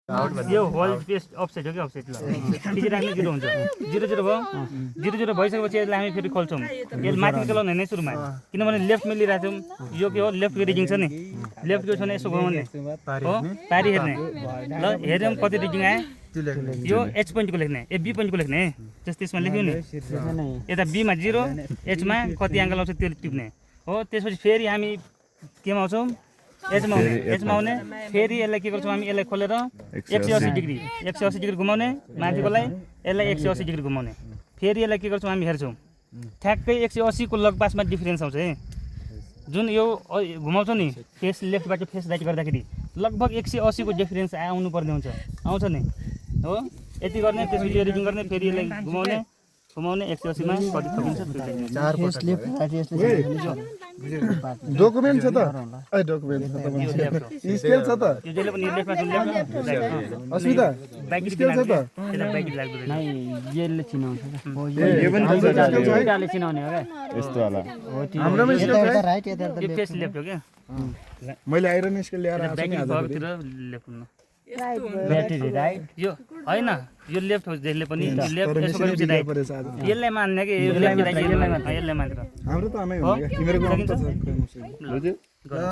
यो whole paste offset हो कि अफसेट ल पछि राख्ने 0 हुन्छ 0 0 भयो 0 0 भइसकेपछि यसलाई हामी फेरि खोल्छौँ यसले माथि चलाउने हैन सुरुमा किनभने लेफ्ट मिलिरहेछौँ यो के हो लेफ्ट रिडिङ छ नि लेफ्ट के छ नि यसो घुमाउने हो पारी हेर्ने ल हेर्यौँ कति रिडिङ आयो यो एच पोइन्ट को लेख्ने ए बी पोइन्ट को लेख्ने जस्तै यसमा लेख्यो नि यता बी मा 0 एच मा कति एंगल आउँछ त्यो टिप्ने हो त्यसपछि फेरि हामी केमा आउँछौँ एचमा आउने फेरि यसलाई के गर्छौँ हामी यसलाई खोलेर 180 डिग्री घुमाउने माथिकोलाई यसलाई 180 डिग्री घुमाउने फेरि यसलाई के गर्छौँ हामी हेर्छौँ ठ्याक्कै 180 को लगपासमा डिफरेन्स आउँछ है जुन यो घुमाउँछ नि फेस लेफ्टबाट फेस राइट गर्दाखेरि लगभग 180 को डिफरेन्स आउनु पर्ने हुन्छ आउँछ नि हो यति गर्ने त्यसपछि रिडिङ गर्ने फेरि यसलाई घुमाउने 180 मा कति थपिन्छ चार फेस लेफ्ट राइट यसले डकुमेन्ट छ त ए डकुमेन्ट छ त स्केल छ त यो जहिले पनि लेफ्टमा छ अस्मिता बाइक स्केल छ त यसलाई बाइक लाग्दैन नै यसले चिनाउँछ यो पनि दुईटाले चिनाउने हो के यस्तो होला हाम्रोमा स्केल छ राइट यता यो फेस लेफ्ट हो के मैले आइरन स्केल ल्याएर आएको बाइक छु आज भतिर लेफ्ट हुनु ब्याट्री राइट यो हैन यो लेफ्ट हो जहिले पनि लेफ्ट यसो गरेपछि राइट यसलाई मान्ने के यो लेफ्ट राइट यसलाई मात्र हाम्रो त आमै हो नि तिम्रो गाउँमा त छ ल